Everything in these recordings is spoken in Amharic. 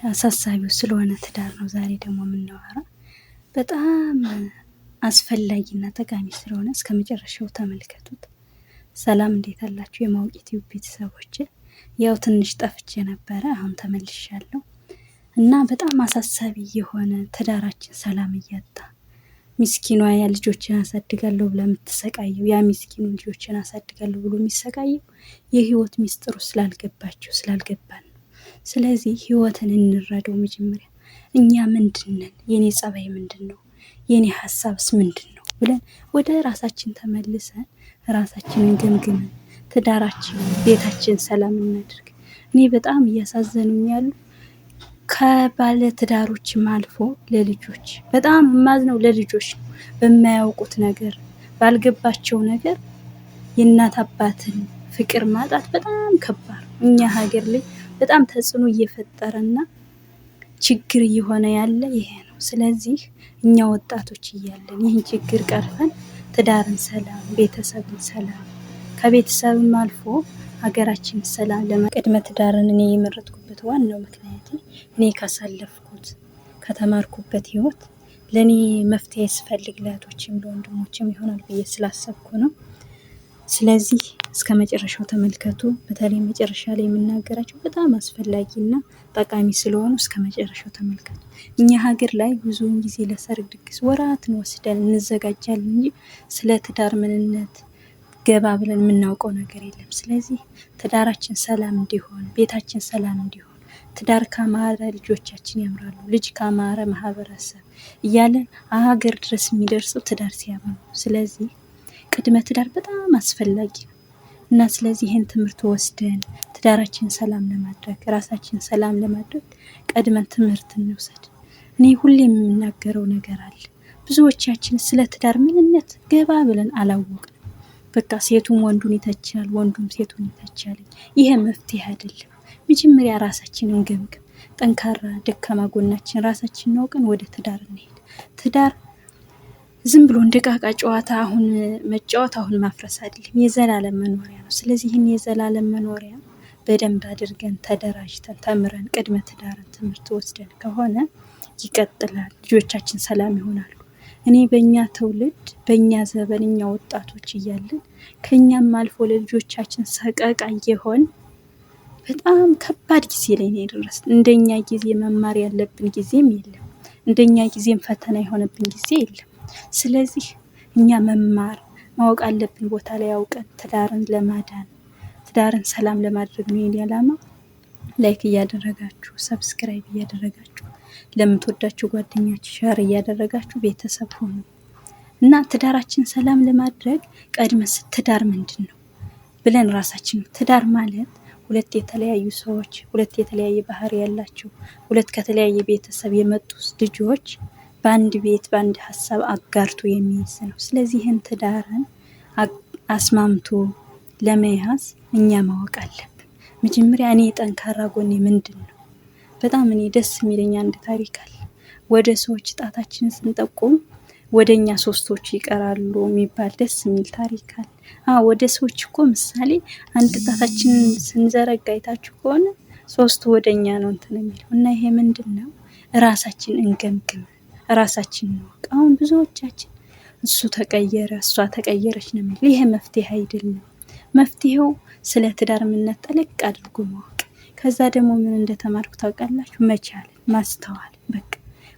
አሳሳቢው ስለሆነ ትዳር ነው ዛሬ ደግሞ የምናወራ። በጣም አስፈላጊና ጠቃሚ ስለሆነ እስከ መጨረሻው ተመልከቱት። ሰላም እንዴት አላችሁ? የማወቅ ዩቲዩብ ቤተሰቦች፣ ያው ትንሽ ጠፍቼ ነበረ፣ አሁን ተመልሻለሁ እና በጣም አሳሳቢ የሆነ ትዳራችን ሰላም እያጣ፣ ሚስኪኗ ያ ልጆችን አሳድጋለሁ ብላ የምትሰቃየው፣ ያ ሚስኪኑ ልጆችን አሳድጋለሁ ብሎ የሚሰቃየው የህይወት ሚስጥሩ ስላልገባቸው ስላልገባን ነው። ስለዚህ ህይወትን እንረዳው። መጀመሪያ እኛ ምንድን ነን? የኔ ጸባይ ምንድን ነው? የኔ ሀሳብስ ምንድን ነው ብለን ወደ ራሳችን ተመልሰን ራሳችንን ገምግመን ትዳራችን፣ ቤታችን ሰላም እናድርግ። እኔ በጣም እያሳዘኑኝ ያሉ ከባለ ትዳሮችም አልፎ ለልጆች በጣም የማዝነው ለልጆች ነው። በማያውቁት ነገር፣ ባልገባቸው ነገር የእናት አባትን ፍቅር ማጣት በጣም ከባድ ነው። እኛ ሀገር ላይ በጣም ተጽዕኖ እየፈጠረና ችግር እየሆነ ያለ ይሄ ነው። ስለዚህ እኛ ወጣቶች እያለን ይህን ችግር ቀርፈን ትዳርን ሰላም፣ ቤተሰብን ሰላም፣ ከቤተሰብም አልፎ ሀገራችን ሰላም ለቅድመ ትዳርን እኔ የመረጥኩበት ዋናው ምክንያት እኔ ካሳለፍኩት ከተማርኩበት ህይወት ለእኔ መፍትሄ ስፈልግ ለእህቶችም ለወንድሞችም ይሆናል ብዬ ስላሰብኩ ነው። ስለዚህ እስከ መጨረሻው ተመልከቱ። በተለይ መጨረሻ ላይ የምናገራቸው በጣም አስፈላጊና ጠቃሚ ስለሆኑ እስከ መጨረሻው ተመልከቱ። እኛ ሀገር ላይ ብዙውን ጊዜ ለሰርግ ድግስ ወራትን ወስደን እንዘጋጃለን እንጂ ስለ ትዳር ምንነት ገባ ብለን የምናውቀው ነገር የለም። ስለዚህ ትዳራችን ሰላም እንዲሆን፣ ቤታችን ሰላም እንዲሆን፣ ትዳር ካማረ ልጆቻችን ያምራሉ፣ ልጅ ካማረ ማህበረሰብ እያለን ሀገር ድረስ የሚደርሰው ትዳር ሲያምር ነው። ስለዚህ ቅድመ ትዳር በጣም አስፈላጊ ነው እና ስለዚህ ይህን ትምህርት ወስደን ትዳራችን ሰላም ለማድረግ፣ ራሳችን ሰላም ለማድረግ ቀድመን ትምህርት እንውሰድ። እኔ ሁሌ የምናገረው ነገር አለ። ብዙዎቻችን ስለ ትዳር ምንነት ገባ ብለን አላወቅንም። በቃ ሴቱም ወንዱን ይተቻል፣ ወንዱም ሴቱን ይተቻል። ይሄ መፍትሄ አይደለም። መጀመሪያ ራሳችንን ገምግም። ጠንካራ ደካማ ጎናችን ራሳችንን አውቀን ወደ ትዳር እንሄድ። ትዳር ዝም ብሎ እንደ ዕቃ ዕቃ ጨዋታ አሁን መጫወት አሁን ማፍረስ አይደለም፣ የዘላለም መኖሪያ ነው። ስለዚህ ይህን የዘላለም መኖሪያ በደንብ አድርገን ተደራጅተን ተምረን ቅድመ ትዳርን ትምህርት ወስደን ከሆነ ይቀጥላል፣ ልጆቻችን ሰላም ይሆናሉ። እኔ በእኛ ትውልድ በእኛ ዘበን እኛ ወጣቶች እያለን ከእኛም አልፎ ለልጆቻችን ሰቀቃ እየሆን በጣም ከባድ ጊዜ ላይ ነው የደረስን። እንደኛ ጊዜ መማር ያለብን ጊዜም የለም። እንደኛ ጊዜም ፈተና የሆነብን ጊዜ የለም። ስለዚህ እኛ መማር ማወቅ አለብን። ቦታ ላይ አውቀን ትዳርን ለማዳን፣ ትዳርን ሰላም ለማድረግ ነው የኔ ዓላማ። Like እያደረጋችሁ፣ subscribe እያደረጋችሁ፣ ለምትወዳችሁ ጓደኛችሁ share እያደረጋችሁ ቤተሰብ ሆኑ እና ትዳራችን ሰላም ለማድረግ ቀድመን ትዳር ምንድን ነው ብለን ራሳችን፣ ትዳር ማለት ሁለት የተለያዩ ሰዎች፣ ሁለት የተለያየ ባህሪ ያላቸው፣ ሁለት ከተለያየ ቤተሰብ የመጡ ልጆች በአንድ ቤት በአንድ ሀሳብ አጋርቶ የሚይዝ ነው። ስለዚህ ይህን ትዳርን አስማምቶ ለመያዝ እኛ ማወቅ አለብን። መጀመሪያ እኔ ጠንካራ ጎኔ ምንድን ነው? በጣም እኔ ደስ የሚለኝ አንድ ታሪክ አለ። ወደ ሰዎች ጣታችንን ስንጠቁም ወደ እኛ ሶስቶች ይቀራሉ የሚባል ደስ የሚል ታሪክ አለ። አዎ፣ ወደ ሰዎች እኮ ምሳሌ አንድ ጣታችንን ስንዘረጋ አይታችሁ ከሆነ ሶስቱ ወደ እኛ ነው እንትን የሚለው። እና ይሄ ምንድን ነው? ራሳችን እንገምግም፣ ራሳችን እንወቅ። አሁን ብዙዎቻችን እሱ ተቀየረ፣ እሷ ተቀየረች ነው የሚል። ይሄ መፍትሄ አይደለም። መፍትሄው ስለ ትዳር ምንነት ጠለቅ አድርጎ ማወቅ። ከዛ ደግሞ ምን እንደተማርኩ ታውቃላችሁ? መቻል፣ ማስተዋል። በቃ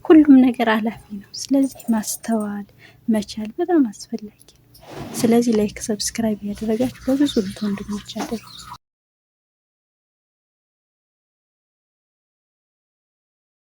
ሁሉም ነገር አላፊ ነው። ስለዚህ ማስተዋል መቻል በጣም አስፈላጊ ነው። ስለዚህ like፣ subscribe ያደረጋችሁ በብዙ ወንድሞች አድርጉ።